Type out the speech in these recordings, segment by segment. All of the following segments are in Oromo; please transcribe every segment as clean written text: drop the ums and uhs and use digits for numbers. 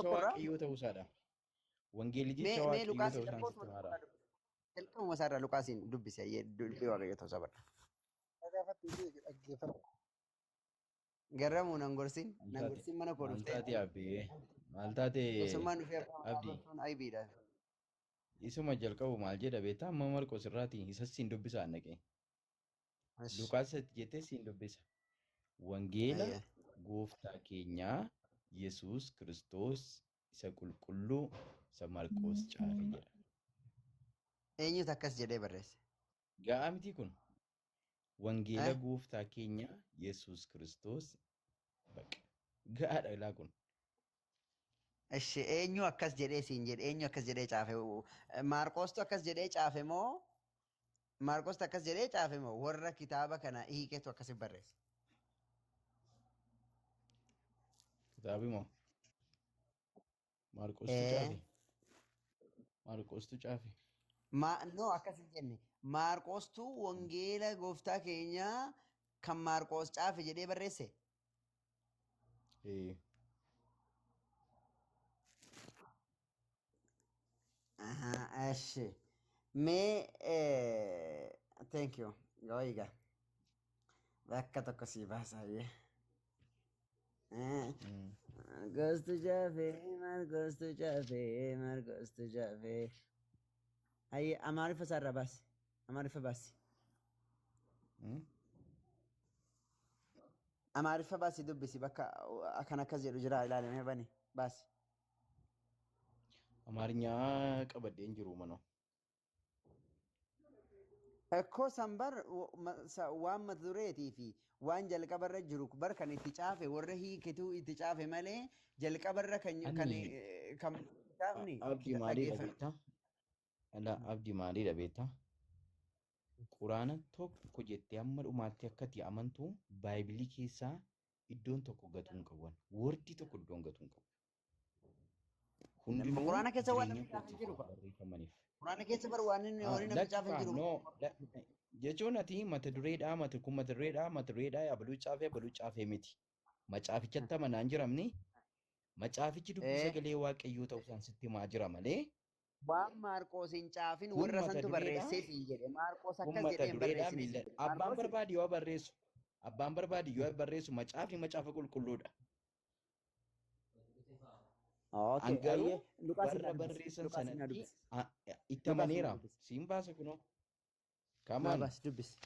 Jecha tokkorraa Waaqayyoo ta'uu isaadha. Wangeelli mee jecha mee Waaqayyoo Luqaas ta'uu isaan jalqabuma sitti himaadha. jalqabuma isaarraa Luqaasiin dubbisi ayyee dubbii Waaqayyoo ta'uu isaa barra. Gaafadhu dhaggeeffadhu. Garramuu nan gorsin Maal nan taate gorsin mana koo maal dhuftee taate abbee maal taate gorsummaan dhufee abbaa manaa abdii gorsuun aybiidha. isuma jalqabu maal jedha beektaa amma Marqos irraati isas siin dubbisa naqee Ash. Luqaas jettee siin dubbisa. Wangeela Ayyee. gooftaa keenyaa Yesuus Kiristoos isa qulqulluu isa Marqos caafe jedha. Eenyutu akkas jedhee barreesse? Ga'aa miti kun wangeela Eh? gooftaa keenyaa Yesuus Kiristoos baqa. Ga'aadha ilaa kun. Ishi eenyu akkas jedhee siin jedhe eenyu akkas jedhee caafe? Maarqoostu akkas jedhee caafe moo Maarqoostu akkas jedhee caafe moo warra kitaaba kana hiiketu akkasi barreesse? Kitaabi moo Maarqostu Ee caafe. Maarqostu caafe. ma no akkas hin jenne Maarqoostu wangeela gooftaa keenyaa kan Maarqoos caafe jedhee barreesse? Ee. Ahaa, eshi. Mee thank you. Gooyiga. Bakka tokko sii baasaayye. Mm. Marqoostu caafe, Marqoostu caafe, Marqoostu caafe. Ayyee Amaariffa isaarraa baasi. Amaariffa baasi. Mm. Amaariffa baasi dubbisi bakka akkan akkas jedhu jira ilaalamee bani baasi. Amaariñaa qabadheen jiru manoo. Ekkoo san bar waan mata dureetii fi waan jalqabarra jiru bar kan itti caafe warra hiiketu itti caafe malee jalqabarra kan kan Ani kan kitaabni abdii maaliidha dhaggeeffame. beektaa? Ala abdii maaliidha beektaa? Quraana tokko jettee hamma dhumaatti akka ati amantu baaybilii keessaa iddoon tokko gatuu hin qabu. Wordii tokko iddoon gatuu hin qabu. Hundinuu Quraana keessa waan jireenya namni caafe hin kootiif jiru waan ba. barreeffamaniif. Quraana keessa bar waan inni Ah, waan namni lakki caafe hin faa jiru. no jechuun ati mata dureedhaa mata kun mata dureedhaa mata dureedhaa abaluu caafee abaluu caafee miti. Macaafichatti amanaa hin jiramni. Macaafichi dubbii Eh, sagalee waaqayyoo ta'uu isaan sitti himaa jira malee waan Maarqoos hin caafin kun warra mata santu dureedhaa barreessee siin jedhe. Maarqoos kun akkas mata jedhee hin dureedhaa barreessine siin miila jedhe. abbaan Maarqoos barbaade yoo barreessu abbaan barbaade yoo barreessu macaafni macaafa qulqulluudha. Okay, An garuu ayyee Luqaas warra naa dubbisi. barreessan Luqaas naa sanatti dubbisi. itti Luqaas naa amaneera. dubbisi. Siin baasa kunoo. Naa Kamaan baasi dubbisi.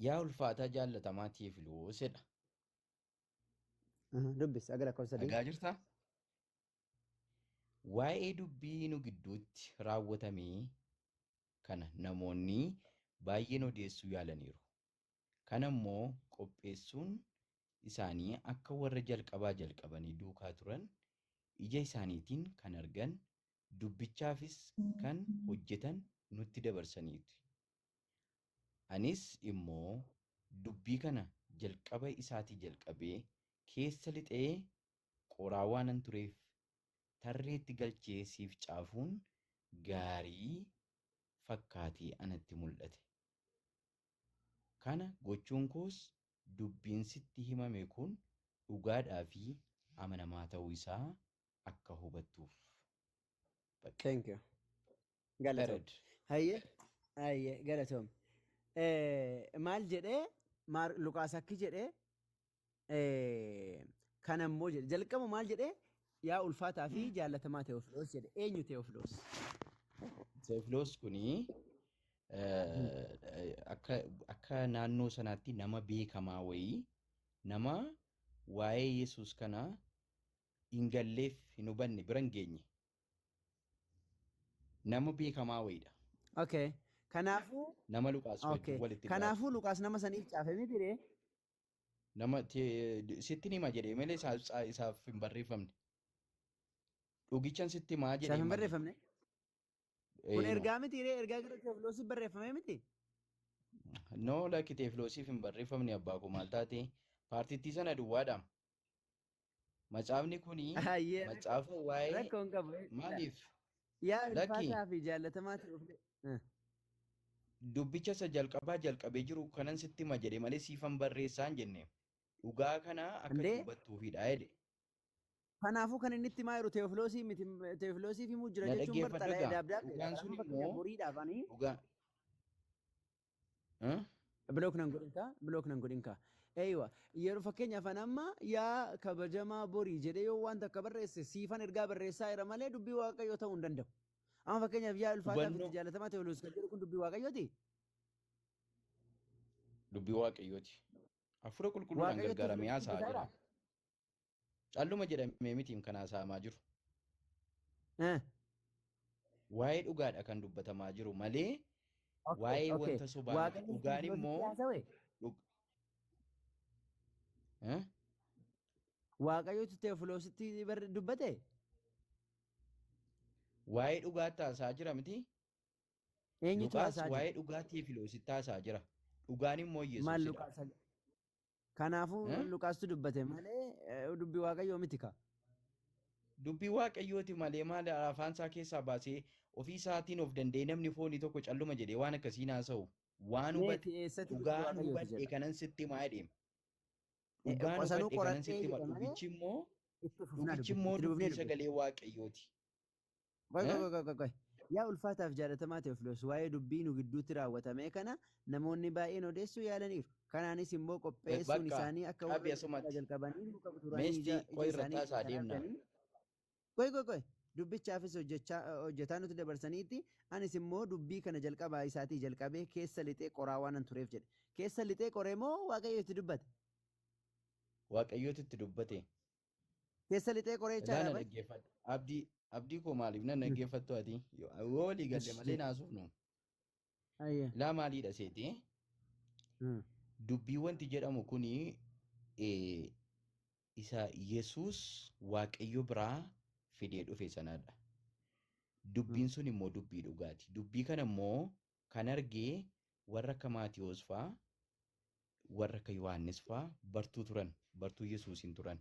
yaa ulfaataa jaallatamaa Teefiloos jedha. Dubbisi aga lakkoofsa sadii. Dhagaa jirtaa? Waa'ee dubbii nu gidduutti raawwatame kana namoonni baay'een odeessuu yaalaniiru. Kana immoo qopheessuun isaanii akka warra jalqabaa jalqabanii duukaa turan ija isaaniitiin kan argan dubbichaafis kan hojjetan nutti dabarsaniiti. Anis immoo dubbii kana jalqaba isaatii jalqabee keessa lixee qoraa waanan tureef tarreetti galchee siif caafuun gaarii fakkaatee anatti mul'ate. Kana gochuun koos dubbiin sitti himame kun dhugaadhaa fi amanamaa ta'uu isaa akka hubattuuf. Baqa. Thank you. Galatoom. Period. Hayyee hayyee galatoom. Maal jedhee Luqaas akki jedhee kana immoo jedhe jalqaba maal jedhee yaa ulfaataa fi jaallatamaa Tewofiloos jedhe eenyu Tewofiloos? Teefiloos kuni akka naannoo sanaatti nama beekamaa wayii nama waa'ee Yesuus kana hin galleef hin hubanne bira hin geenye nama beekamaa wayiidha. Okay. Kanaafuu Nama Luqaas wajjin okay. walitti dhiyaatu. Kanaafuu Luqaas nama saniif caafe miti ree? Nama sitti hima jedhee malee isaaf hin barreeffamne. Dhugichan sitti himaa Isaaf jedhee hin malee. barreeffamne. Kun No. ergaa miti ree? Ergaa gara Tewofiloosiif barreeffame miti? No lakki Teefiloosiif hin barreeffamne abbaa koo maal taate paartittii sana duwwaadha. Macaafni kuni Hayyee macaafa waa'ee rakkoo hin qabu. maaliif Yaa lakki ulfaataa fi jaallatamaa Tewofiloos. dubbicha isa jalqabaa jalqabee jiru kanan sitti hima jedhe malee siifan barreessaa hin jenne. Dhugaa kana akka Indee hubattuufidha jedhe. Kanaafuu kan inni itti himaa jiru Teewofiloosii miti Teewofiloosiif himuu jira Na jechuun bar dhaggeeffadhu xalayaa egaa. daabdaabdeedha. Dhugaan sun Kanaafuu fakkeenyaaf immoo boriidhaaf ani dhugaa. Huh? Block nan godhinka, block nan godhinka. Eeywa, yeroo fakkeenyaaf ani amma yaa kabajamaa borii jedhee yoo waan takka barreesse siifan ergaa barreessaa jira malee dubbii waaqayyoo ta'uu hin danda'u. Amma fakkeenyaaf yaa ulfaataa fi itti Hubannoo jaalatamaa Tewooloos kan jedhu kun dubbii waaqayyooti. Dubbii waaqayyooti. Hafuura qulqulluudhaan Waaqayyotti gargaaramee Tewooloositti haasa'aa dubbataa jira. Calluma jedhamee mitiim kan haasa'amaa jiru. jira? Waa'ee dhugaadha kan dubbatamaa jiru malee Okay, waa'ee okay. wanta sobaa miti. Waaqayyo Dhugaan Tewooloositti immoo haasawe? Eh? Waaqayyotu Tewooloositti dubbate? Waa'ee dhugaatti haasa'aa jira miti. Eenyutu Luqaas haasaa jira? waa'ee dhugaa Teefiloositti haasa'aa jira. Dhugaan immoo Maal Yesuusidha. Luqaas? Kanaafuu Eh? Luqaastu dubbate malee dubbii waaqayyoo miti ka. Dubbii waaqayyooti malee maal afaan isaa keessaa baasee ofii isaatiin of danda'ee namni foonii tokko calluma jedhee waan akkasii haasa'u. Waan hubate Meeti eessatti dubbii dhugaan waaqayyooti hubadhe jedha? kanan sitti himaa jedheem. Dhugaan Qosanuu hubadhe kanan qoradhee sitti hima. jedha malee Dhugichi immoo itti fufnaa dhugichi dubbifne immoo itti fufnee dubbii dubbifne. sagalee waaqayyooti. Qoy Eh? qoy qoy qoy qoy. Yaa ulfaataaf jaalatamaa Tewofilos waa'ee dubbii nu gidduutti raawwatame kana namoonni baay'een odeessuu yaalaniiru. Kanaanis immoo qopheessuun Bakka isaanii akka warra qabi jalqabaa asumatti. jalqabanii nu qabu turanii Meestii ija ija qoy irratti isaanii haasaa kan deemna. arganii. Qoy qoy qoy. Dubbichaafis hojjetaa nuti dabarsaniitti anis immoo dubbii kana jalqabaa isaatii jalqabee keessa lixee qoraa waanan tureef jedhe. Keessa lixee qoree moo Waaqayyo itti dubbate? Waaqayyootu itti dubbate. Keessa lixee qoree Ilaa jechaadha na bar. dhaggeeffadhu. Abdii abdii koo maaliif na dhaggeeffattu ati? Yoo walii galle malee naasufnu. Ayya. Ilaa maaliidha seeti? Dubbii wanti jedhamu kuni isa Yesuus Waaqayyo biraa fidee dhufe sanadha. Dubbiin sun immoo dubbii dhugaati. Dubbii kana immoo kan argee warra akka Maatiyoos fa'aa, warra akka Yohaannis fa'aa bartuu turan, bartuu Yesuusiin turan.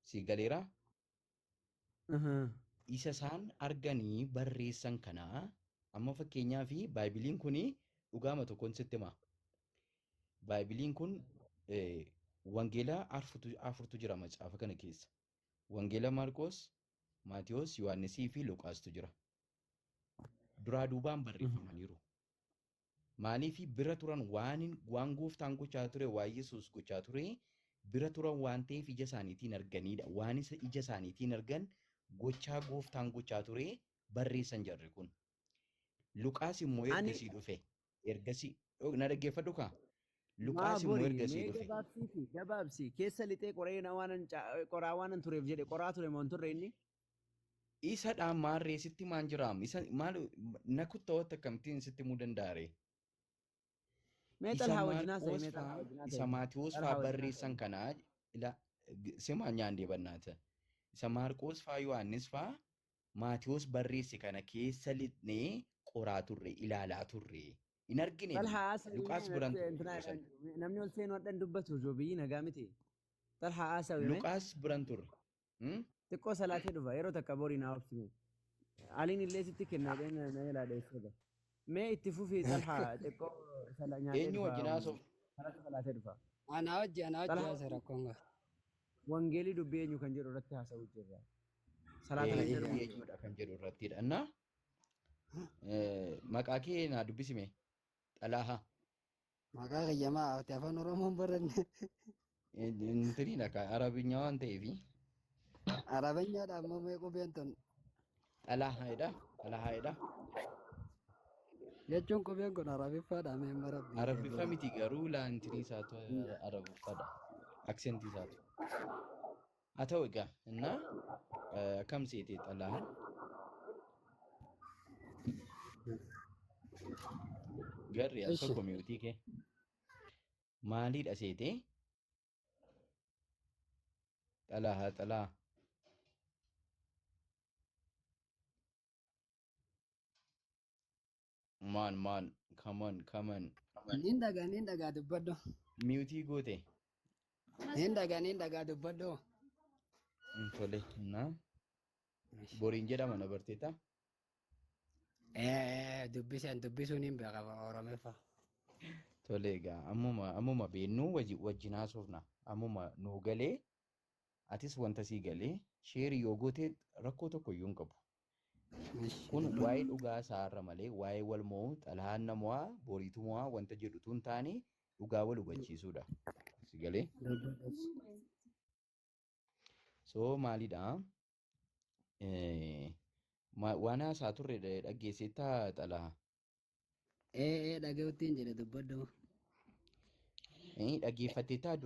Si galeeraa? Isa isaan arganii barreessan kanaa amma fakkeenyaa fi baaybiliin kun dhugaama tokkoon sitti hima. Baaybiliin kun wangeela afurtu jira macaafa kana keessa. Wangeela Maarqos, Maatiyoos, Yohaannisii fi Luqaastu jira. Duraa duubaan barreeffamaniiru. Maaliif bira turan waan gooftaan gochaa ture, waan Yesuus gochaa ture bira turan waan ta'eef ija isaaniitiin arganidha. Waan isa ija isaaniitiin argan gochaa gooftaan gochaa ture barreessan jarri kun. Luqaas immoo Ani ergasii dhufe. Ergasii na dhaggeeffadhu kaa. maa Luqaas immoo borii ergasii mee dhufe. gabaabsiiti gabaabsi keessa lixee qoree na waanan qoraa waanan tureef jedhe qoraa ture moo hin turre inni? Isadhaan maarree sitti maan jiraam? Isa maal na kuttawatti akkamittiin sitti himuu danda'a ree? Mee Isa xalhaa wajjin haasa'e Maarqos mee xalhaa faa wajjin isa haasa'e Maatiyoos xalhaa faa wajjin barreessan haasa'e. kanaa ila simaa nyaandee bannaata. Isa Maarqos faa Yohaannis faa Maatiyoos barreesse kana keessa lixnee qoraa turre ilaalaa turre. Hin argine Xalhaa nuyi. haasa'e Luqaas mee biran natti turre intina yeroo sana. namni ol seenu hadhan dubbatu ijoo biyyi nagaa miti. Xalhaa haasa'e mee Luqaas biran turre. Xiqqoo salaatee dhufa yeroo takka borii naa obsime. Aliin illee sitti kenna jedhee na jalaa dheessee bara. Mee itti fufii xalhaa xiqqoo nyaatee Eenyu dhufa wajjin haasofne? salaata salaatee dhufa. Anaa hojii Xalhaa haasa rakkoon qaba. Wangeelii dubbii eenyu kan jedhu irratti haasa'uu jirra. Salaata kan jedhu Dubbii eenyudha kan jedhu irrattidha. Innaa maqaa kee naa dubbisime. Xalaahaa. Maqaa kiyyamaa ati afaan Oromoon baranne. Intiniidha ka Arabinyaa waan ta'eefi. Arabinyaadha ammoo mee qubeen tun. Xalaahaadha. Xalaahaadha. Jechuun qubeen kun Arabiffaadha mee marabbi. Arabiffa miti garuu laantinii isaatu Arabiffaadha. Aksentii isaatu. Haa ta'u egaa innaa akkam seete xalaahaan? Garri al Ishi. tokko mi'uutii kee. Maaliidha seete? Xalaahaa xalaa. Maan maan kaman kaman. Nin dhagaa dubbadhu. Mi'uutii goote. Nin dhagaa dubbadhu. Tole innaa boriin jedhama na barteeta. Dubbiseen dubbisuun hin beeka Oromiffa. Tole egaa ammuma ammuma beennuu wajjin haasofna. Ammuma nuu galee Atis wanta sii galee share yoo goote rakkoo tokko iyyuu hin qabu. Ishi Kun dubbadhu. waa'ee dhugaa isaarra malee waa'ee wal mo'uu xalahaan na mo'aa boriitu mo'aa wanta jedhutu hin taane dhugaa wal hubachiisuudha. Si galee? Dubbadhu. So maalidha? Waan haasaa turre dhaggeesseettaa xalahaa? Ee dhaga'uutti jedhe dubbadhu. Dhaggeeffatteettaa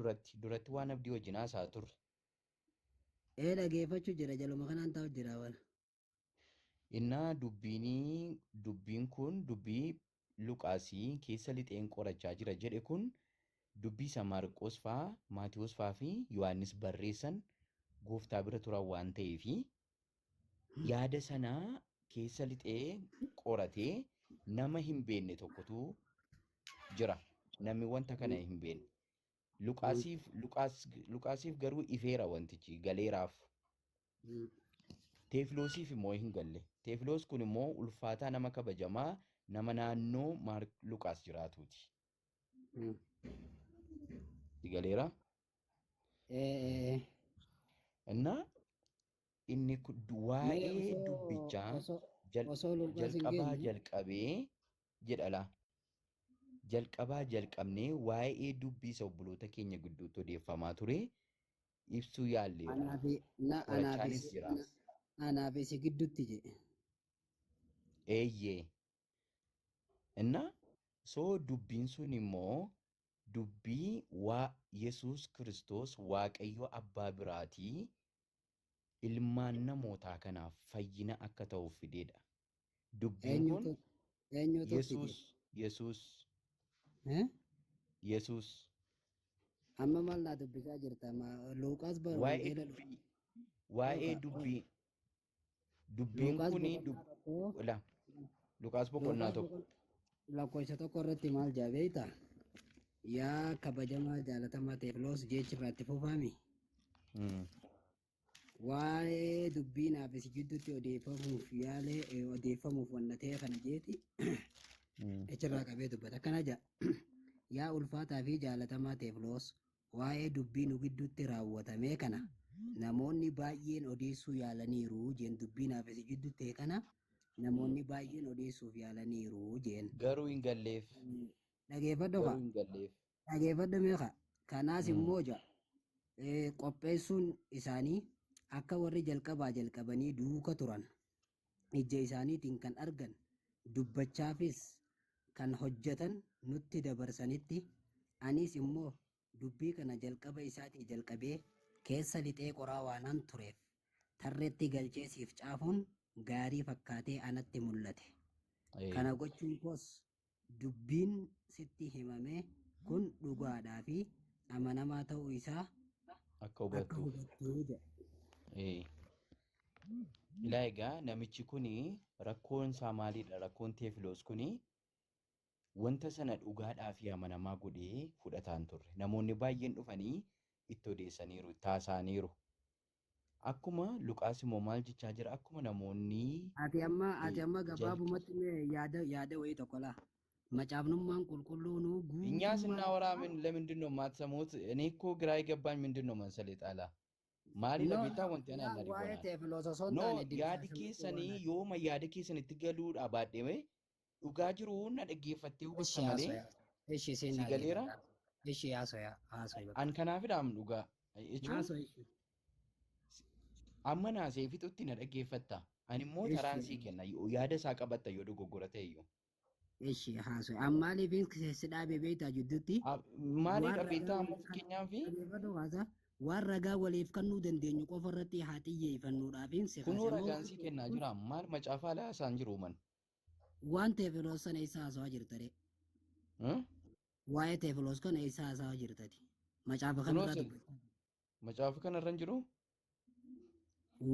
duratti waan abdii wajjin haasaa turre. Ee dhageeffachuu jira jaluma kanaan taa'u jira waan. Innaa dubbiin kun dubbii Luqaasii keessa lixeen qorachaa jira jedhe kun dubbii isa Maarqos fa'aa, Maatewos fa'aa fi Yohaannis barreessan gooftaa bira turan waan ta'eefi yaada sanaa keessa lixee qoratee nama hin beekne tokkotu jira. Namni wanta kana hin beekne. Luqaasiif garuu ifeera wantichi galeeraaf. Teefiloosiif immoo hin galle. Teefiloos kun immoo ulfaataa nama kabajamaa nama naannoo Luqaas jiraatuuti. Galeera? Ee Innaa inni mee waa'ee osoo dubbichaa osoo osoo Luqaas hin jalqabaa geenye jalqabee jedha laa. Jalqabaa jalqabnee waa'ee dubbii isa obboloota keenya gidduutti odeeffamaa ture ibsuu yaalleerra. anaa fi na anaa fi Qorachaanis jira. anaa fi si gidduutti jedhe. Eeyyee. Innaa soo dubbiin sun immoo dubbii waa Yesuus Kiristoos Waaqayyo Abbaa biraatii ilmaan namootaa kanaaf fayyina akka ta'uuf fideedha. Dubbiin kun Eenyutu fide? Yesuus Yesuus Eh? Yesuus Amma maal naa dubbisaa jirta? Luqaas bara waa'ee wangeela dubbii waa'ee Luqaa dubbii dubbiin Luqaas kuni boqonnaa 1 la Luqaas boqonnaa Luqaas 1 lakkoofsa 1 irratti maal jedha beektaa? Yaa kabajamaa jaalatamaa Teefiloos jechi irraa itti fufami. Waa'ee dubbii naaf si gidduutti odeeffamuuf yaalee odeeffamuuf wanna ta'e kana jeeti achirraa qabee dubbata. Akkana jedha. Yaa ulfaataa fi jaalatamaa Teefiloos waa'ee dubbii nu gidduutti raawwatamee kana namoonni baay'een odeessuu yaalaniiru jeen dubbii naaf si gidduutti ta'e kana namoonni baay'een odeessuuf yaalaniiru jeen. Garuu hin galleef. Dhageeffadhu Garuu kaa. hin galleef. Dhageeffadhu meeqa. Kanaas immoo ja'a. Qopheessuun isaanii akka warri jalqabaa jalqabanii duuka turan ija isaaniitiin kan argan dubbachaafis kan hojjetan nutti dabarsanitti anis immoo dubbii kana jalqaba isaatii jalqabee keessa lixee qoraa waanan tureef tarreetti galchee siif caafuun gaarii fakkaatee anatti mul'ate. Kana gochuun koos dubbiin sitti himame kun dhugaadhaa fi amanamaa ta'uu isaa Akka akka hubattuuf. hubattuu jedha. Ilaa egaa namichi kuni rakkoon isaa maalidha? Rakkoon Teefiloos kuni wanta sana dhugaadhaa fi amanamaa godhee fudhataa hin turre. Namoonni baay'een dhufanii itti odeessaniiru, itti haasa'aniiru. Akkuma Luqaas immoo maal jechaa jira? Akkuma namoonni Ati amma gabaabumatti mee yaada wayii tokko laa. Macaafnummaan qulqulluunuu እኛ guutummaa ስናወራ ምን ለምንድን ነው የማትሰሙት? እኔ እኮ ግራ የገባኝ ምንድን ነው መሰለህ ጣላ maali No, dhabeettaa wanti ana yaa anna waa'ee dhiboonaa. Teefiloos osoo hin No, taane yaadi dimshaashumatti keessanii waan yooma yaada keessanitti galuudha baadhee dhugaa jiru na dhaggeeffattee Ishi hubatta malee haasoya. Ishi siin si galeera. dhaggeeffadha. Ishi haasoya. Haasoya bakka. An kanaafidhaam dhugaa jechuun Haasoya ishi. amma naasee fixutti na dhaggeeffatta. Ani immoo taraan Ishi. sii kenna yaada isaa qabatta yoo dogoggora ta'e iyyuu. Ishi haasoya. Ammaaliif si dhaabee beektaa jidduutti Maali waan dhabeettaa ragaa amma waliif fakkeenyaaf dhaggeeffadhu haasaa waan ragaa waliif kennuu dandeenyu qofa irratti haa xiyyeeffannuudhaafin si kunoo kaase moo ragaan sii kennaa jira maal macaafaa laa isaan jiru man. waan Teefiloos sana isa haasawaa jirta de. Waa'ee Teefiloos kana isa haasawaa jirtati. Macaafa Kunoo kamirraa sin dubbachaa macaafa kanarra hin jiru.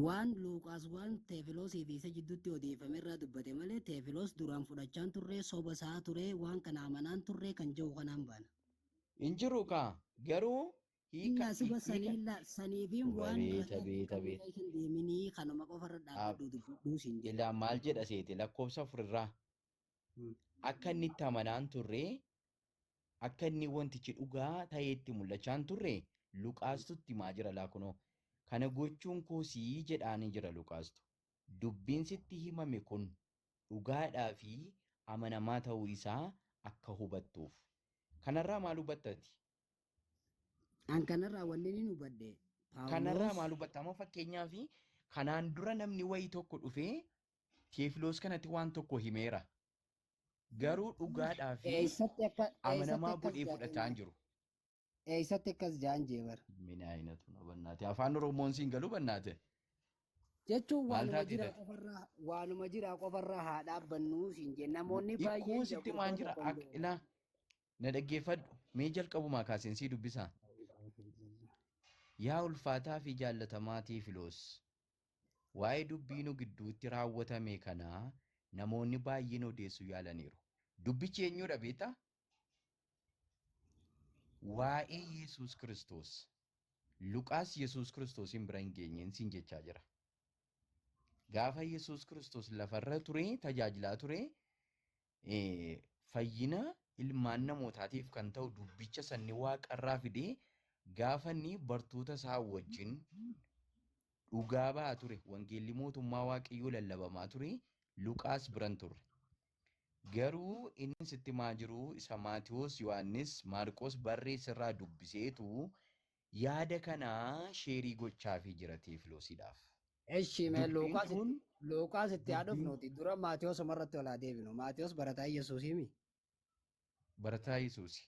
Waan Luuqaas waan Teefiloosii fi isa jidduutti odeeffame irraa dubbate malee Teefiloos duraan fudhachaan turre soba isaa ture waan kana amanaan turre kan jiru kanaan baana. Hin jiru kaa garuu hiika Illaa suba hiika saniilla saniifiin waan beeta ragaa beeta kan beeta. hin deeminii kanuma qofa irra dhaabbadhu dubbadhuu siin jedhe. Ilaa maal jedha seete lakkoofsa 4 irraa akka inni itti amanaan turre akka inni wantichi dhugaa ta'eetti mul'achaa hin turre Luqaastutti himaa jira laa kunoo. Kana gochuun koo sii jedhaanii jira Luqaastu. Dubbiin sitti himame kun dhugaadhaa fi amanamaa ta'uu isaa akka hubattuuf. Kanarraa maal hubattati? An kanarraa wanni inni hubadhe Kanarraa Paawuloos maal hubatta? Amma fakkeenyaaf kanaan dura namni wayii tokko dhufee Teefiloos kanatti waan tokko himeera. Garuu dhugaadhaa fi eessatti akka eessatti amanamaa akkas godhee fudhataa hin jedhan jiru. eessatti akkas jedhan jee bara. Mina aynatu na bannaate. Afaan Oromoon siin galuu bannaate. Jechuun Maal waanuma taate jiraa tati? qofarraa waanuma jiraa qofarraa haa dhaabbannuu siin jenne namoonni baay'een Hiikkoon sitti maan jagootota jira? tokko hin Ilaa na dhaggeeffadhu. Mee jalqabumaa kaaseen sii dubbisaa. Yaa ulfaataa fi jaallatamaa Teefiloos, waa'ee dubbii nu gidduutti raawwatame kanaa namoonni baay'een odeessuu yaalaniiru. Dubbichi eenyudha beektaa? Waa'ee Yesuus Kiristoos. Luqaas Yesuus Kiristoosiin bira hin geenyeen siin jechaa jira. Gaafa Yesuus Kiristoos lafarra ture, tajaajilaa ture, fayyina ilmaan namootaatiif kan ta'u dubbicha sanni waaqarraa fidee gaafa inni bartoota isaa wajjin dhugaa ba'aa ture, wangeelli mootummaa waaqayyoo lallabamaa ture, Luqaas biran turre. Garuu inni sitti himaa jiru isa Maatiyoos, Yohaannis, Maarqos barreessirraa dubbiseetu yaada kanaa sheerii gochaafii jira Teefiloosiidhaaf. Eshi mee Dubbiin Luuqaas kun Luuqaas itti haa dubbiin dhufnuuti dura Maatiyoos irratti ol haa deebinu. Maatiyoos barataa Yesuusimi. barataa Yesuusi.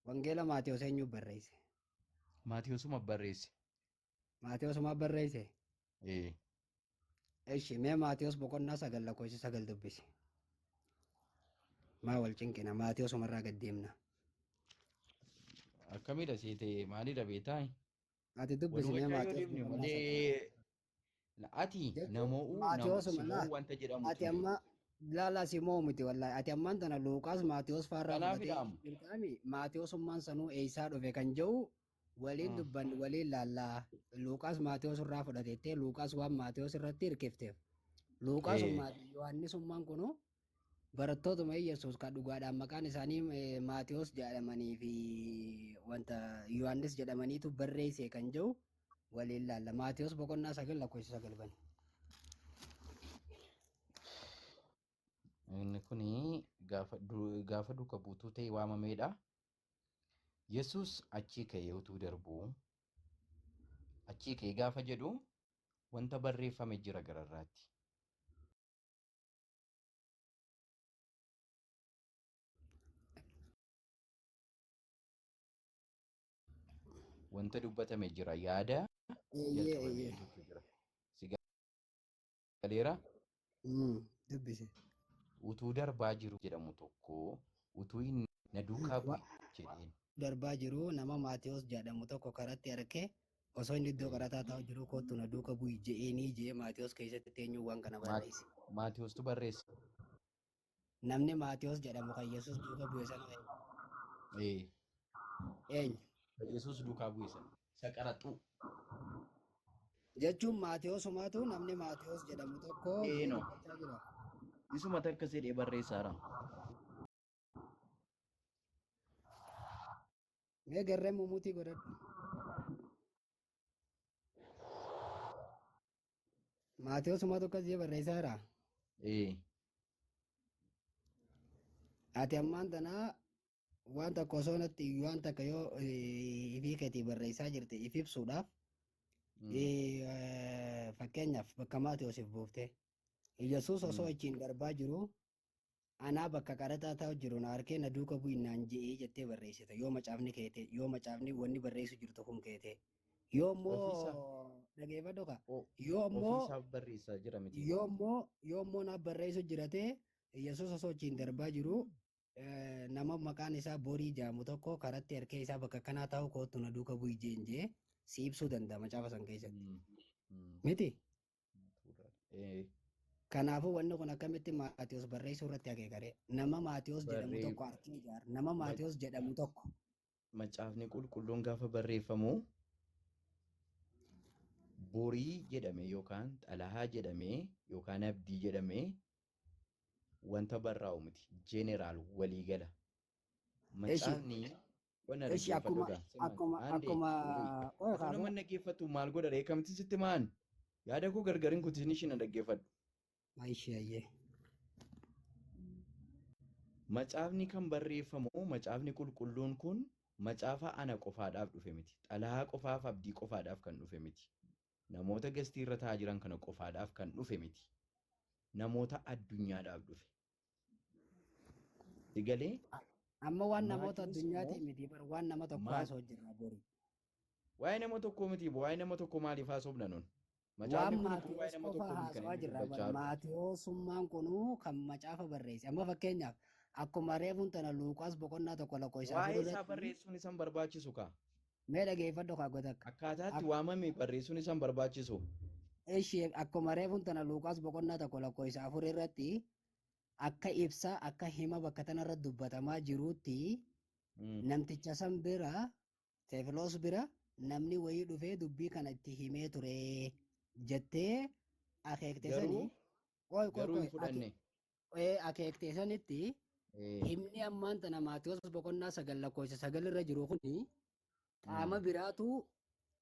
Wangeela Maatiyoos eenyu barreesse? Maatiyoosuma barreesse. Maatiyoosuma barreesse. Ee. Eshi mee Maatiyoos boqonnaa 9 lakkoofsa 9 dubbisi. Maa wal cinqina Maatiyoosuma irraa gad deemna. Akkamidha seete maalidha beektaa? Ati Wal dubbisi mee hubachaa yoo Maatiyoos deemne boqonnaa 9. malee ati Jechuun namo'uu Maatiyoosuma laa simo'uu wanta jedhamutu ati hin jiru. amma laalaa simoo miti wallaahi ati ammaan tana Luuqaas Maatiyoos faarraa Kanaaf fudhatee hidhaamu. jirtaami Maatiyoosummaan sanuu eessaa dhufe kan jedhu waliin dubban waliin laallaa Luuqaas Maatiyoos irraa fudhateettee Luuqaas waan Maatiyoos irratti hirkifteef Luuqaasummaa fi Yohaannisummaan kunu barattootuma Yesuus kan dhugaadhaan maqaan isaanii Maatiyoos jedhamanii fi wanta Yohaannis jedhamaniitu barreesse kan jedhu waliin laalla. Maatiyoos boqonnaa 9 lakkoofsa 9 bani. Inni kuni gaafa duuka buutuu ta'e waamameedha. Yesuus achii ka'ee utuu darbuu achii ka'ee gaafa jedhu wanta barreeffame jira gararraatti. Wanta dubbatame jira yaada Eeyyee jalqabame eeyyee. jirutu jira. Si galeera Dubbise. utuu darbaa jiru jedhamu tokko utuu inni na duukaa bu'i jedheen. Darbaa jiru nama Maatiyoos jedhamu tokko karatti arge osoo inni iddoo qarataa taa'u jiru kottu na duuka bu'i je'eenii je'ee Maatiyoos keessatti eenyu waan kana barreesse. Maatiyoostu barreesse. Namni Maatiyoos jedhamu kan Yesuus duuka bu'e sana Ee, eenyu? Yesuus duukaa bu'e sana. Isa qaraxuu. Jechuun Maatiyoosumaatu namni Maatiyoos jedhamu tokko Ee je'ee no. dubbachaa jira. Isuma takka jedhee barreessaara. Mee garree mumuutii godhadhu. Maatiyoosumaatu akkas jee barreessaa jira. Ee. Ati ammaan tanaa waan takka osoo natti waan takka yoo ifii keetii barreessaa jirte if ibsuudhaaf fakkeenyaaf bakka Maatiyoosiif buufte Yesuus osoo achiin darbaa jiru anaa bakka qaraxaa taa'u jiru na harkee na duuka bu'i naan je'ee jettee barreessite yoo macaafni keete yoo macaafni wanni barreessu jirtu kun keete yoo Ofiisaa immoo dhageeffadhu ka yoo immoo ofiisaaf barreessaa jira miti. yoo immoo naaf barreessu jirate Yesuus osoo achiin darbaa jiru nama maqaan isaa Borii jedhamu tokko karatti harkee isaa bakka kanaa taa'u koottu na duuka bu'i jeen jee si ibsuu danda'a macaafa san keessatti. Miti? Kanaafuu wanni kun akkamitti Maatiyos barreessuu irratti akeekare? Nama Maatiyos jedhamu tokko harkee ijaar. Nama Maatiyos jedhamu tokko. Macaafni qulqulluun gaafa barreeffamu Borii jedhame yookaan Xalahaa jedhame yookaan Abdii jedhame wanta barraa'u miti. Jeneraal waliigala. Eshi Macaafni Qonna Ishi dhaggeeffadhu akkuma gaa. Simaan akkuma aandee akkuma qoy Atu kaafee nama dhaggeeffattu maal godha ree kamti sitti maan? Yaada koo gargarin kutin ishiin dhaggeeffadhu. Aishee ayyee. Macaafni kan barreeffamu macaafni qulqulluun kun macaafa ana qofaadhaaf dhufe miti. Xalayaa qofaaf abdii qofaadhaaf kan dhufe miti. Namoota gastii irra taa'aa jiran kana qofaadhaaf kan dhufe miti. Namoota addunyaadhaaf dhufe. Sigalee Amma waan namoota Maatiiwus addunyaati immoo miti bar waan nama tokko haasoo jirra bori. Waa'ee nama tokkoo miti waa'ee nama tokkoo maaliif haasofna nun? Macaafni Waan kun iyyuu waa'ee Maatiyos nama qofa tokkoo miti kan haasawaa inni jirra bar dubbachaa jiru. Maatiyosummaan kunuu kan macaafa barreesse. Amma fakkeenyaaf akkuma reefuun tana Luuqaas boqonnaa 1 lakkoofsa 4 Waa'ee isaa irratti barreessuun isan barbaachisu kaa. mee dhageeffadhu kaa gotakka. Akkaataatti waamame barreessuun isan barbaachisu. Ishee akkuma reefuun tana Luuqaas boqonnaa 1 lakkoofsa 4 irratti akka ibsa akka hima bakka tanarra dubbatamaa jiruutti namticha san bira Teefiloos bira namni wayii dhufee dubbii kana itti himee ture jettee akeekte Garuu sani qoy qoy garuu hin qoy fudhanne. Akeekte sanitti himni ammaan tana Maatiyos boqonnaa 9 lakkoofsa 9 irra jiru kuni qaama biraatu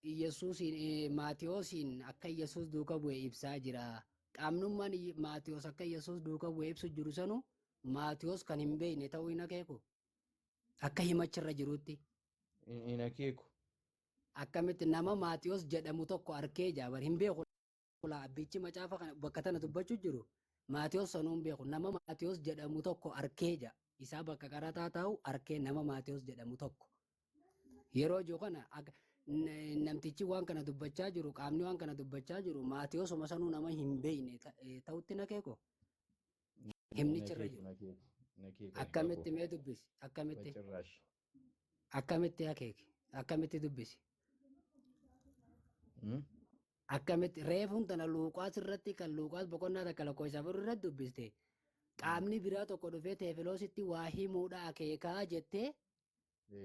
Iyyasuusiin Maatiyoosiin akka Iyyasuus duuka bu'e ibsaa jira. Qaamnummaan Maatiyos akka Iyyasuus duuka bu'e ibsu jiru sanu Maatiyos kan hin beekne ta'uu hin akeeku. Akka himachirra jirutti. Hin akeeku. Akkamitti nama Maatiyos jedhamu tokko arkee jaabar hin beeku laa abbichi macaafa kana bakka tana dubbachuu jiru Maatiyos sanuu hin beeku nama Maatiyos jedhamu tokko arkee ja isaa bakka qaraxaa taa'u arkee nama Maatiyos jedhamu tokko. Yeroo jiru kana namtichi waan kana dubbachaa jiru qaamni waan kana dubbachaa jiru Maatiyosuma sanuu nama hin beekne ta'utti na keeko himnichi irra Hin jiru. akeeku. Hin akeeku abbaa Akkamitti koo. mee dubbisi akkamitti Bacirraash. akkamitti akeeki akkamitti dubbisi akkamitti reefuun tana Luuqaas irratti kan Luuqaas boqonnaa 1 lakkoofsa 4 irratti dubbiste qaamni biraa tokko dhufee Teefiloositti waa himuudha akeekaa jettee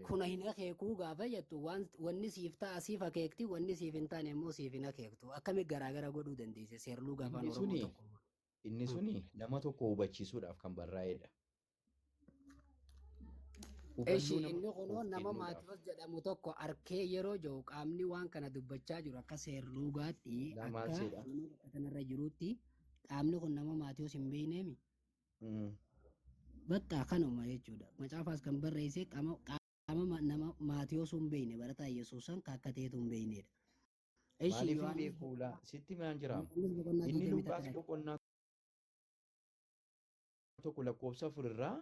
kuna hin akeekuu gaafa jettu waan wanni siif ta'a siif akeekti wanni siif hin taane immoo siif hin akeektu akkamitti garaagara godhuu dandeesse seerluuga afaan Inni Oromoo suni tokko. inni suni nama tokko hubachiisuudhaaf kan barraa'edha. Hubannoo Eshi nama inni kunoo tokkoof nama kennuudhaaf. Maatiyos jedhamu tokko arkee yeroo jiru qaamni waan kana dubbachaa jiru akka seerluugaatti Lamaan akka seedha. nama bakka kanarra jirutti qaamni kun nama Maatiyos hin beekneemi. Bakka kanuma jechuudha. Macaafaas kan barreesse qaama qaama nama Maatiyos hin beekne barataa Yesuusan kan akka ta'etu hin beeknedha. Eshi Maaliif hin Yohaannis beeku laa? Sitti maan jiraam? Yohaannis boqonnaa Inni 21 Luqaas dha. boqonnaa 1 lakkoofsa 4 irraa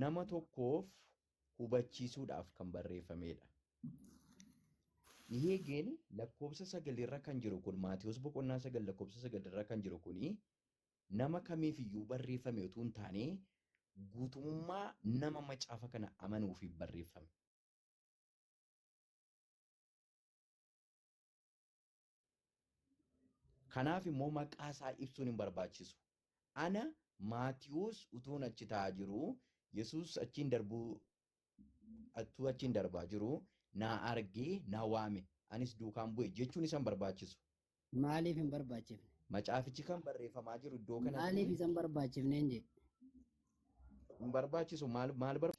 nama tokkoof hubachiisuudhaaf kan barreeffamedha. Ihee ግን lakkoofsa sagalirra kan jiru kun Maatiyos boqonnaa 9 lakkoofsa 9 irra kan jiru kuni nama kamiifiyyuu barreeffame utuu hin taane guutummaa nama macaafa kana amanuufiif barreeffame. Kanaaf immoo maqaa isaa ibsuun hin barbaachisu. Ana Maatiyos utuun achi taa'aa jiru Yesuus achiin darbuu atuu achiin darbaa jiru naa argee na waame anis duukaan bu'e jechuun isa hin barbaachisu. Maaliif hin barbaachifne? Macaafichi kan barreeffamaa jiru iddoo Maaliif kanatti isa hin barbaachifneen jedhe? Hin barbaachisu maal maal bar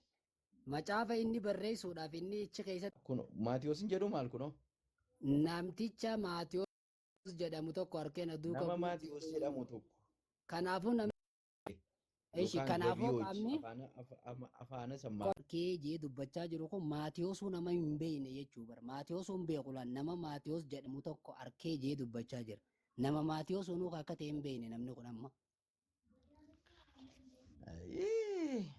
Macaafa inni barreessuudhaaf inni achi keessatti kun Maatiyos hin jedhu maal kunoo? Namticha Maatiyos jedhamu tokko harkeen duuka Nama bu'e Maatiyos jedhamu tokko Kanaafuu namni ishi yookaan kanaafuu gabiyooj qaamni afaana afaana sammaa harkee jee dubbachaa jiru kun Maatiyosuu nama hin beekne jechuu bara. Maatiyosuu hin beeku laan nama Maatiyos jedhamu tokko harkee jee dubbachaa jira. Nama Maatiyos hunuu akka ta'e hin beekne namni kun amma. Ayii.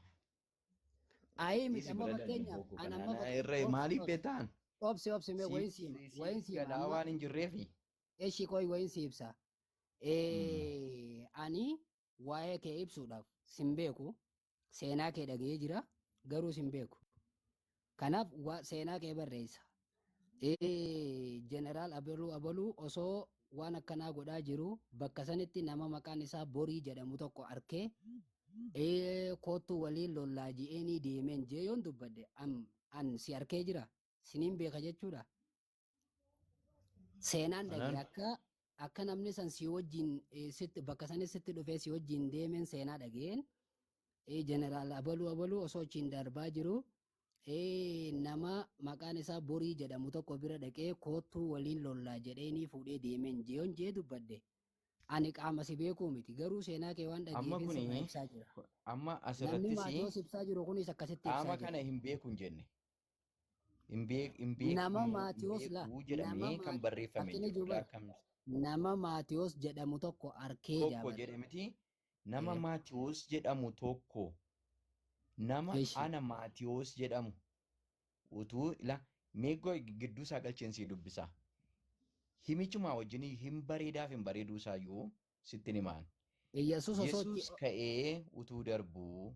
Ayii miti Dhiisi amma bira darbii fakkeenyaaf boku an amma kanaan irra obsi maaliif obsi beektaan? obsi obsi mee wayin Siif siima wayin siif siima galaa amma waan hin jirreefi. eshi qoy wayin si ibsa. Ani waa'ee kee ibsuudhaaf sin beeku seenaa kee dhaga'ee jira garuu sin beeku. Kanaaf seenaa kee barreessa. Jeneraal Abaluu Abaluu osoo waan akkanaa godhaa jiru bakka sanitti nama maqaan isaa Borii jedhamu tokko arkee koottuu waliin lollaa ji'eenii deemeen jee yoon dubbadhe an si arkee jira siniin beeka jechuudha. Seenaan dhagee Anaan akka Akka namni san si wajjin sitti bakka sanis sitti dhufee si wajjin deemeen seenaa dhageen jeneraal abaluu abaluu osoo achiin darbaa jiru nama maqaan isaa Borii jedhamu tokko bira dhaqee koottuu waliin lollaa jedheenii fuudhee deemeen jeeyoon jee dubbadde. Ani qaama si beekuu miti, garuu seenaa kee waan Amma dhageefin sirraa kuni ibsaa jira. amma Namni asirrattis Maatiyoos ibsaa jiru kunis akkasitti ibsaa qaama jira. kana hin beeku hin jenne. Hin beek hin beeku Nama hin Maatiyoos la beeku nama jedhamee kan barreeffame hin fakkiin jiru. ijoo Laa bar kam nama Maatiyoos jedhamu tokko arkee tokko jaabar. jedhe miti, nama Maatiyoos jedhamu tokko, nama Eshi. ana Maatiyoos jedhamu utuu ila meeggoo gidduu isaa galcheen sii dubbisa. Himichumaa wajjin hin bareedaaf hin bareeduu isaayyuu sittin himaan. Yesuus osoo Yesuus ka'ee utuu darbuu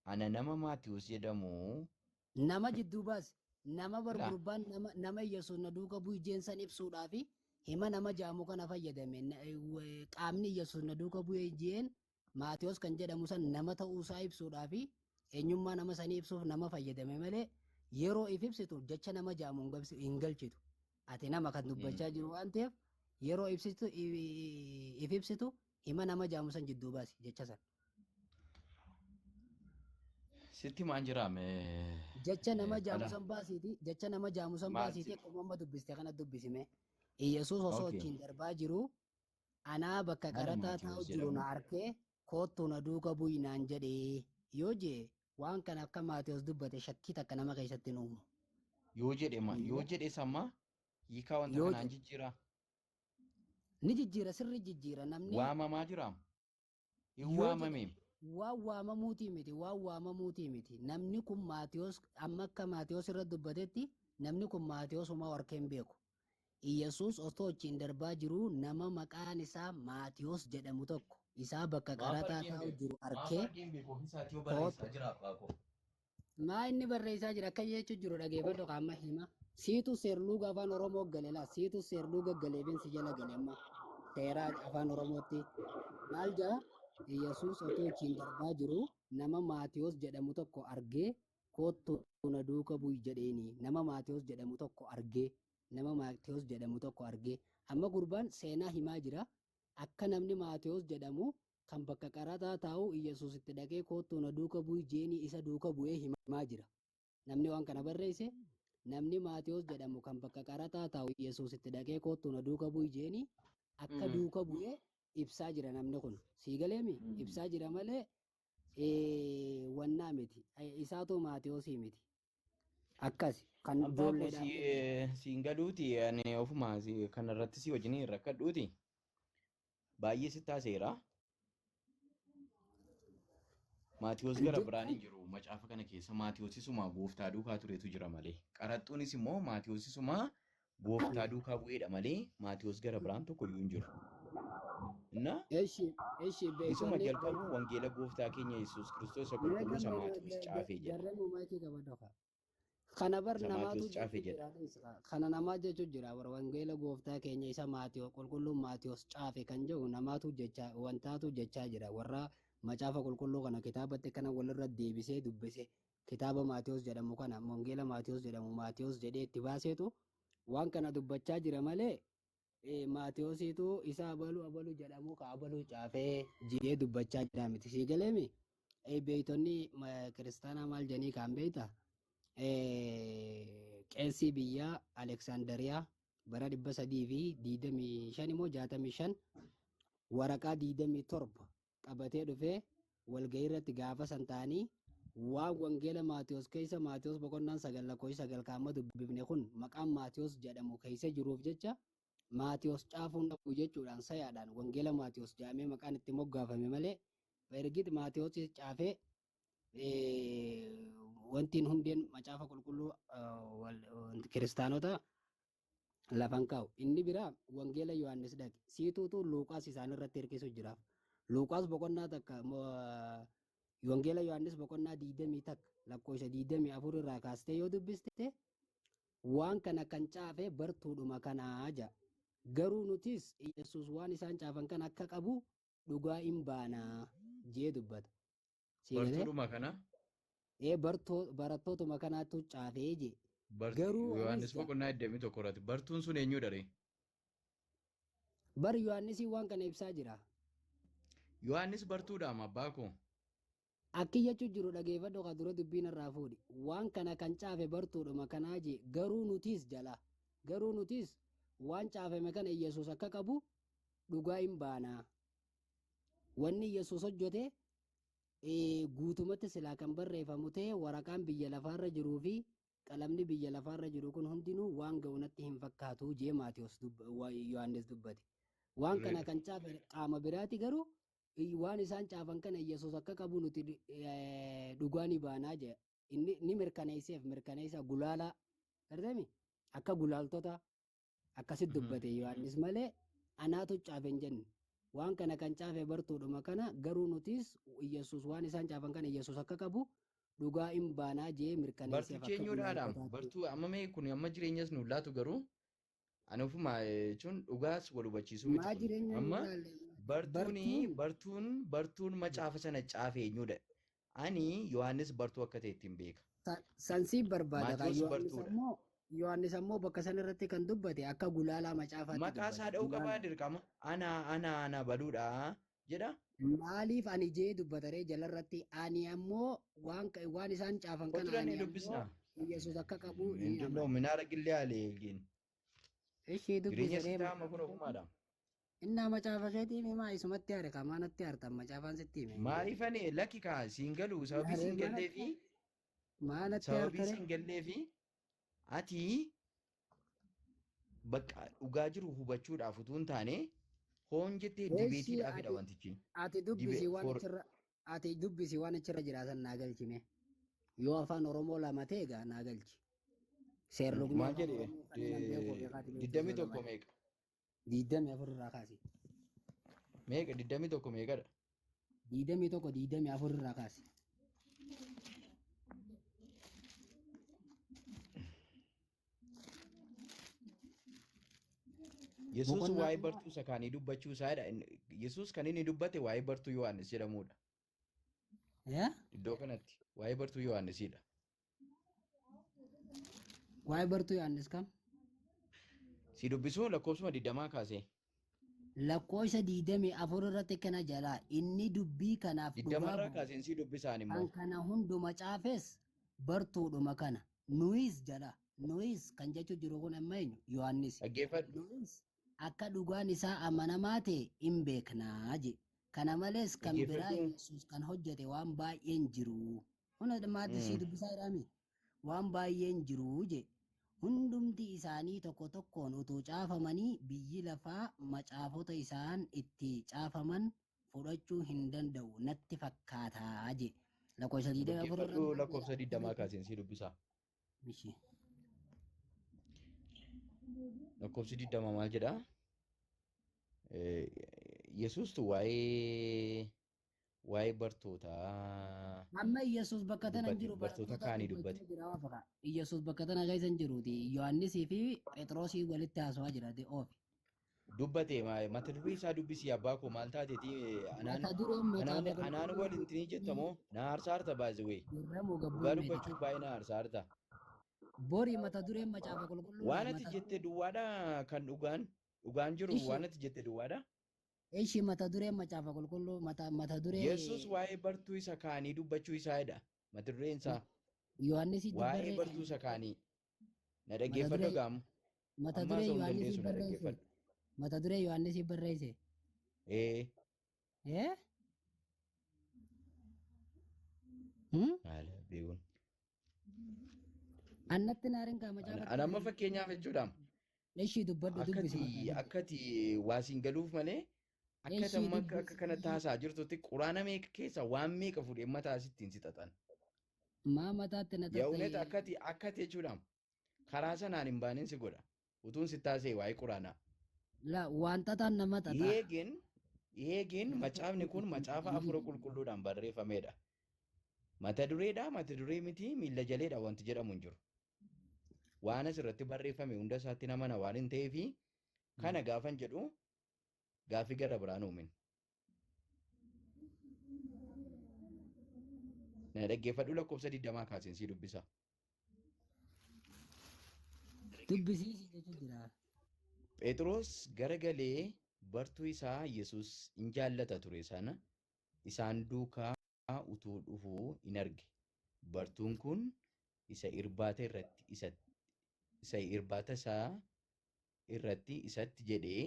ana nama Maatiyoos jedhamu nama jidduu baas nama la bargurbaan nama nama Yesuus na duuka bu'i jeensan ibsuudhaa fi hima nama jaamu kana fayyadame. Qaamni Yesuus na duuka bu'ee jeen Maatiyoos kan jedhamu san nama ta'uusaa ibsuudhaa fi eenyummaa nama sanii ibsuuf nama fayyadame malee yeroo if ibsitu jecha nama jaamu hin galchitu. Ati nama kan dubbachaa jiru waan ta'eef yeroo ibsitu if ibsitu hima nama jaamu san jidduu baasi jecha san. Sitti himaan jiraame. Jecha nama jaamu Dhala. san baasiiti, jecha nama jaamu san Maal baasiiti akkuma amma dubbiste kana dubbisime. Yesuus osoo achiin darbaa jiru anaa bakka Ana qaraxaa taa'u Maatiyoos jiru na jedhamu. arkee koottuu na duuka bu'i naan jedhee yoo jee waan kana akka Maatiyoos dubbate shakkii takka nama keessatti hin uumu. Yoo jedhe ma yoo jedhe samma hiikaa wanta Yoo kanaan jedhe jijjiira. ni jijjiira, sirri jijjiira namni Waamamaa jira. Hin yoo jedhe waamamee. waan waamamuutii miti, waan waamamuutii miti. Namni kun Maatiyoos amma akka Maatiyoos irra dubbatetti namni kun Maatiyoos homaa arkee hin beeku. Iyyasuus osoo achiin darbaa jiruu nama maqaan isaa Maatiyoos jedhamu tokko isaa bakka Maaf qaraxaa argee hin taa'u beeku? jiru Maaf arkee argee hin beeku? Ofii isaatii yoo barreessaa koottu. jira abbaa koo. Maa inni barreessaa jira akka jechuu jiru dhageeffadhu qaama hima. Siitu seerluuga afaan Oromoo gale laa, siitu seerluuga galeefin si jala gale amma seeraa afaan Oromootti. Maal jaa Iyyasuus otoo achiin darbaa jiru nama Maatiyoos jedhamu tokko argee koottu na duuka bu'i jedheeni. Nama Maatiyoos jedhamu tokko argee, nama Maatiyoos jedhamu tokko argee. Amma gurbaan seenaa himaa jira. Akka namni Maatiyoos jedhamu kan bakka qaraxaa taa'u Iyyasuus itti dhaqee koottu na duuka bu'i jeeni isa duuka bu'ee himaa jira. Namni waan kana barreesse namni Maatiyoos jedhamu kan bakka qaraxaa taa'u Iyyasuus itti dhaqee koottu na duuka bu'i jeeni akka duuka bu'ee ibsaa jira namni kun. Sii galeemi? Ibsaa jira malee wannaa miti. Isaatu Maatiyoosii miti. Akkas kan Abbaa koo ijoolleedhaaf si siin galuuti ani ofuma kanarratti si wajjin hin rakkadhuuti. Baay'ee sitti haaseera. Maatiyoos gara biraan hin jiru macaafa kana keessa Maatiyoos isuma gooftaa duukaa turetu jira malee. Qaraxxuunis immoo Maatiyoos isuma gooftaa duukaa bu'eedha malee Maatiyoos gara biraan tokko iyyuu hin jiru. Inna Eshi eshi isuma beektonni jalqabu wangeela gooftaa keenya Yesuus Kiristoos isa qulqulluu isa Maatiyoos caafee jedha. Garramuu maayikii qabadhu kaa. Kana bar Isa namaatu Maatiyoos caafee jechuu jedha. jira dhiisa. Kana namaa jechuu jira bar wangeela gooftaa keenya isa Maatiyoos qulqulluun Maatiyoos caafe kan jedhu namaatu jecha wantaatu jechaa jira warra macaafa qulqulluu kana kitaabatti kana walirra deebisee dubbise kitaaba Maatiyoos jedhamu kana wangeela Maatiyoos jedhamu Maatiyoos jedhee itti baaseetu waan kana dubbachaa jira malee Maatiyoosiitu isa abalu abalu jedhamu ka abalu caafee jedhee dubbachaa jira miti. Sii galeemi? Beeytonni kiristaanaa maal jedhanii kaan beeyta? Qeessii biyya Aleksaandariyaa bara 325 immoo 65 waraqaa 27 qabatee dhufee walgahii irratti gaafa san ta'anii waan wangeela Maatiyoos keessa Maatiyoos boqonnaan 9 lakkoofsa 9 kaama dubbifne kun maqaan Maatiyoos jedhamu keessa jiruuf jecha Maatiyoos caafuun dhabu jechuudhaan sayaadhaan wangeela Maatiyoos jedhamee maqaan itti moggaafame malee ergit Maatiyoos caafee wantiin hundeen macaafa qulqulluu kiristaanota lafan kaa'u. Inni biraa wangeela Yohaannis dhaqe. Siituutu Luuqaas isaan irratti hirkisu jiraaf. Luuqaas boqonnaa takka wangeela Yohaannis boqonnaa 21 lakkoofsa 24 irraa kaastee yoo dubbiste waan kana kan caafe bartuudhuma kanaa jedha. Garuu nutis Yesuus waan isaan caafan kana akka qabu dhugaa hin baanaa jee dubbata. Sii galee? Bartuudhuma kana Ee barattootuma kanaatu caafee jee. Garuu anis Yohaannis jaa boqonnaa 21 irratti bartuun sun eenyudha ree? Bar Yohaannisiin waan kana ibsaa jira. Yohaannis bartuudhaam abbaa koo. Akki jechuu jiru dhageeffadhu ka dura dubbiin irraa fuudhi. Waan kana kan caafe bartuudhuma kanaa jee garuu nutiis jala. Garuu nutiis waan caafame kana Yesuus akka qabu dhugaa hin baanaa. Wanni Yesuus hojjete guutumatti silaa kan barreeffamu ta'e waraqaan biyya lafaarra jiruu fi qalamni biyya lafaarra jiru kun hundinuu waan ga'u natti hin fakkaatu jee Maatiyos Yohaannis dubbate. Waan kana Sirriidha. kan caafe qaama biraati garuu waan isaan caafan kana Yesuus akka qabu nuti dhugaa ni baanaa jee. Inni ni mirkaneesseef mirkaneessa gulaalaa. Gartami akka gulaaltota akkasitti dubbate Yohaannis malee anaatu caafe hin jenne. Waan kana kan caafe bartuudhuma kana garuu nutis Yesuus waan isaan caafan kana Yesuus akka qabu dhugaa hin baanaa jee mirkaneesseef Bartichi akka eenyuudhaadhaam? gulaaltotaatti. Bartuu amma mee kun amma jireenyas nu laatu garuu ani ofuma jechuun dhugaas wal hubachiisuu miti Maa kun. jireenya nu Amma laalle bartuuni bartuun bartuun bartuun macaafa sana caafe eenyuudha? Ani Yohaannis bartuu akka ta'e ittiin beeka. Sansiin barbaada kaa Maatewos Yohaannis bartuudha. ammoo Yohaannis ammoo bakka san irratti kan dubbate akka gulaalaa macaafaatti Maqaa isaa dubbate. dha'uu qabaa Gulaalaa. dirqama. Ana ana ana baluudha jedha. Maaliif ani jee dubbataree jalarratti ani ammoo waan isaan caafan Kottu kana dhannee ani ammoo dubbisna. Yesuus akka qabu ni Mindinoo amana. minaara gillee aleelgiin. Ishii Jireenya dubbisaree sitti haama kun ofumaadha. Innaa macaafa keetii himaa isumatti haare kamaanatti haartan macaafaan sitti hime. Maaliif ani lakki kaa siin galu sababii Yaaree siin gallee fi maalatti sababii haartare? siin gallee fi ati bakka dhugaa jiru hubachuudhaaf utuu hin taane hoon jettee Eessi dibeetiidhaafidha ati wantichi. ati Dibe dubbisi waan for achirra ati dubbisi waan achirra jiraatan naa galchime. Yoo afaan Oromoo lama ta'e egaa naa galchi. Seerlugni maal afaan jedhe Oromoo kan nan beeku beekaati beektu digdamii yoo lama tokko meeqa? 24 irraa kaasi. Meeqa 21 meeqadha? 21 24 irraa kaasi. Yesuus Boqonnaa waa'ee amma bartuu isa kaanii dubbachuu isaadha. Yesuus kan inni dubbate waa'ee bartuu Yohaannis jedhamudha. yaa Iddoo kanatti waa'ee bartuu Yohaannisidha. waa'ee bartuu Yohaannis kam? Si dubbisuu lakkoofsuma 20 kaasee. Lakkoofsa 24 irratti kana jalaa inni dubbii kanaaf dhugaa Digdamarraa ba'u kaaseen si dubbisaan kan immoo. kana hunduma caafes bartuudhuma kana. Nuyis jala nuyis kan jechuu jiru kun amma eenyu? Yohaannis. Dhaggeeffadhu. Nuyis akka dhugaan isaa amanamaa ta'e hin beeknaa je. Kana malees kan biraa Dhaggeeffadhu. Yesuus kan hojjete waan baay'een jiru. Hunda maatti sii dubbisaa jiraami. Waan baay'een jiru je. Hundumti isaanii tokko tokkoon utuu caafamanii biyyi lafaa macaafota isaan itti caafaman fudhachuu hin danda'u natti fakkaataa je. Lakkoofsa 24 irra Dhaggeeffadhu maal jedha? lakkoofsa 20 kaaseen si dubbisaa. Mishi. Lakkoofsi 20 maal jedhaa? Yesuustu waa'ee bartootaa Amma Yesuus bakka tana hin dubbate jiru bartoota barattoota kaanii dubbachaa dubbate. jira waan fakkaata. Yesuus bakka tana keessa hin jiruuti. Yohaannisii fi Phexrosii walitti haasawaa jira. De oofi. Dubbate mata duree isaa dubbisii abbaa koo maal taateeti anaan Mata dureen anaan macaafa anaan qulqulluu waliin tinii jettamoo na aarsaarta baay'ee Dirramuu dhugaa gabbuun meeti. dubbachuuf baay'ee na aarsaarta. Bori mata dureen macaafa qulqulluudha. Waan ati Mata jette duwwaadha kan dhugaan dhugaan jiru Ishi waan ati jette duwwaadha. ishi mata dureen macaafa qulqulluu mata mata Yesuus duree waa'ee bartuu isa kaanii dubbachuu isaadha. Mata dureen isaa Yohaannisii waa'ee barree bartuu isa kaanii na mata dhaggeeffadhu duree gaamu. mata Amma duree haasa'uu hin Yohaannisii dandeessu na barreesse dhaggeeffadhu. mata duree Yohaannisii barreesse. Ee Eh? Hmm? maal beekuun. Annatti naarin kaa macaafa Ani amma fakkeenyaaf jechuudha. Ishii dubbadhu dubbisi Akkati maqaa dubbisi. akkati waa siin galuuf malee akka Ishii amma akka dubbisi. kanatti haasaa jirtutti quraana meeqa keessa waan meeqa fuudhee mataa sittiin si xaxan. Maa mataatti na Yaa'unet xaxxee akkati akkati jechuudha. Karaa sanaan hin baaneen si godha. Utuun si taasise waa'ee quraanaa. la waan xaxaan nama xaxaa. Eegeen eegeen macaafni kun macaafa afura qulqulluudhaan barreeffamedha. Mata dureedha mata duree miti miilla jaleedha wanti jedhamu hin jiru. Waan asirratti barreeffame hunda isaatti namana waan hin ta'eefi kana gaafan jedhu gaaffii gara biraan uumin. Na dhaggeeffadhu lakkoofsa 20 kaaseen si dubbisa. Dubbisiisi jechuun jira. Phexros garagalee Bartuu isaa Yesuus in jaallata ture sana isaan duukaa utuu dhufuu in arge. Bartuun kun isa irbaata irratti isa irbaata isaa irratti isatti jedhee,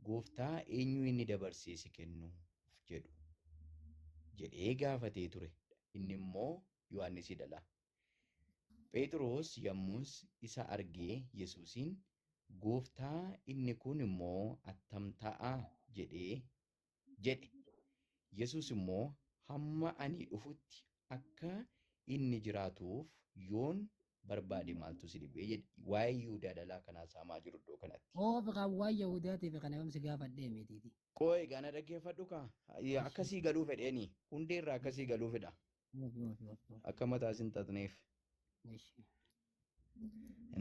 "Gooftaa, eenyu inni dabarsee si kennuuf jedhu?" jedhee gaafatee ture. Inni immoo Yohaannisidha laa. Phexros yommus isa argee Yesuusiin, "Gooftaa, inni kun immoo attam ta'a?" jedhee jedhe. Yesuus immoo, "Hamma ani dhufutti akka inni jiraatuuf yoon barbaade maaltu si dhibee?" jedhe. Waa'ee Yihudaa dhalaa kanaa saamaa jiru iddoo kanatti. Oofi kan waan Yahudaatiif kana yoomsi gaafadhee mitiiti. Qooyi gaana dhaggeeffadhu kaa. Akkasii galuu fedheeni. Hundee irraa akkasii galuu fedha. Oofi oofi oofi oofi. Akka mataa sin xaxneef. Ishi.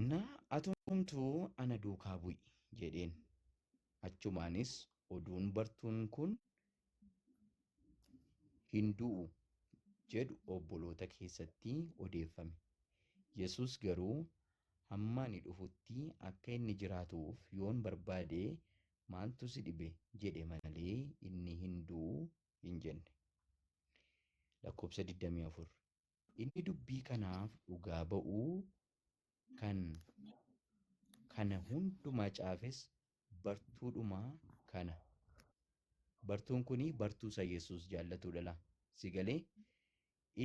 Na atumtuu ana duukaa bu'i jedheen. Achumaanis oduun bartuun kun hin du'u jedhu obboloota keessatti odeeffame. Yesuus garuu, "Hamma ani dhufutti akka inni jiraatuuf yoon barbaade maaltu si dhibe?" jedhe malee inni hin du'u hin jenne. Lakkoofsa 24. Inni dubbii kanaaf dhugaa ba'uu kan kana hundumaa caafes bartuudhuma kana. Bartuun kuni bartuu isa Yesuus jaallatudha laa. Si galee?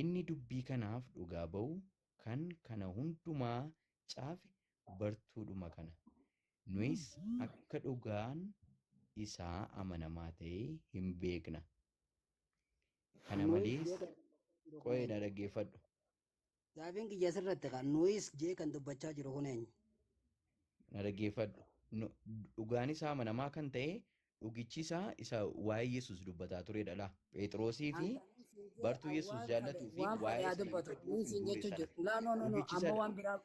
Inni dubbii kanaaf dhugaa ba'u kan kana hundumaa caafe bartuudhuma kana. Nuyis akka dhugaan isaa amanamaa ta'e hin beekna. Kana Nuyis malees jee kan dubbachaa jiru kun qo'ee eenyu? na dhaggeeffadhu. Gaafiin kiyya asirratti kan nuyis jee kan dubbachaa jiru kun eenyu? Na dhaggeeffadhu. Dhugaan isaa amanamaa kan ta'e dhugichi isaa isa waa'ee Yesuus dubbataa turedha laa. Phexrosii fi An kanin siin jee bartuu an Yesuus waan fedhe jaallatuu fi waan fedhe waa'ee haa isa dubbatu. namicha Nuyi du'uuf hin siin duune jechuu sana. jiru. Laa, no, no, no, Dhugichi amma isadha. waan biraa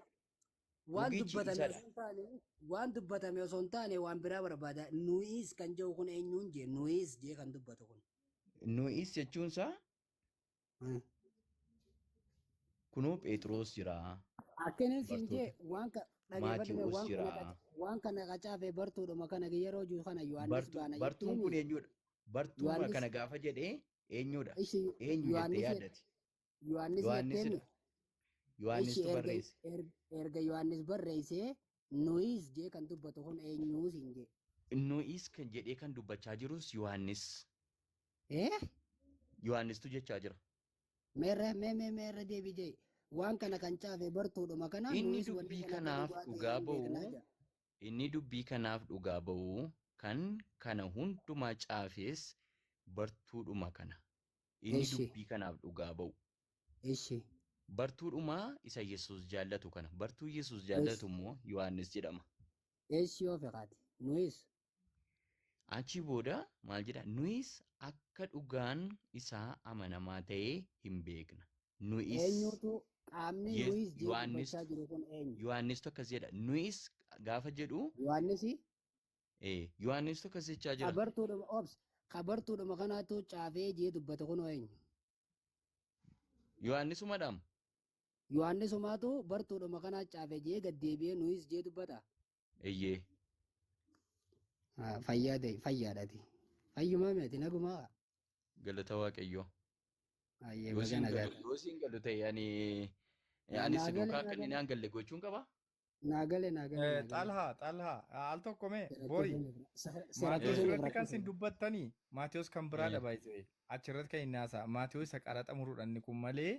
waan Dhugichi dubbatame isadha. osoo hin taane, waan dubbatame osoo hin taane, waan biraa barbaada. Nuyis kan jedhu kun eenyuun jee? Nuyis jee kan dubbatu kun. Nu'is jechuun isaa kunoo Phexros jira, Akkinin siin jee bartoota waan ka dhageeffadhume Maatiyoos waan jira. kana waan kana qacaafe bartuudhuma kana yeroo jiru kana Yohaannis baana Bartuun kun jetteemi. eenyudha? Bartuuma Yohaannis kana gaafa jedhee eenyudha? Ishi. Eenyu jettee Yohaannis yaaddati? Yohaannis jetteemi. Yohaannisidha. Ishi. Yohaannistu Erga barreesse. erga Yohaannis barreessee nuyis jee kan dubbatu kun eenyuu siin jee? Nu'is kan jedhee kan dubbachaa jirus Yohaannis. Eh? Yohaannistu jechaa jira. Meerre, mee mee meerre deebi jee. Waan kana kan caafe bartuudhuma kana Inni nuyis wanni dubbii kun akka kanaaf dhugaa ta'e dhugaa hin beeknaa ba'u jedha. Inni dubbii kanaaf dhugaa ba'u kan kana hundumaa caafes bartuudhuma kana. Inni Ishi. dubbii kanaaf dhugaa ba'u. Ishi. Bartuudhuma isa Yesuus jaallatu kana. Bartuu Yesuus jaallatu Ishi. immoo Yohaannis jedhama. Ishi yoo feqaati. Nuyis. Achi booda maal jedha? Nuyis akka dhugaan isaa amanamaa ta'e hin beekna. Nuyis Eenyutu qaamni nuyis jee Yohaannistu dubbachaa jiru kun eenyu? Yohaannistu akkas jedha. Nuyis gaafa jedhu Yohaannisi Yohaannistu akkas jechaa jira. kabartuudhuma obs kabartuudhuma kanaatu caafee jee dubbate kun eenyu? Yohaannisumadhaam. Yohannisumaatu bartuudhuma kanaa caafe jee gad deebi'ee nuyis jee dubbata. Eeyyee. Fayyaa ta'e, fayyaadhaati. Fayyumaa miti, nagumaa. Galata Waaqayyoo. Ayyee, Yoo baga siin nagaa galu, yoo siin galu ta'e, ani anis Naa si gale duukaa naa akka inni gale naan galle gochuun qaba. Naa gale, naa gale, naa gale. Xalhaa, Xalhaa, al tokko mee boori Si Maatiyos rakkisuun irratti kan rakkisuun. sin dubbattanii Maatiyos kan biraadha baay'ee achirratti kan inni haasa'a. Maatiyos isa qaraxa muruudha inni kun malee.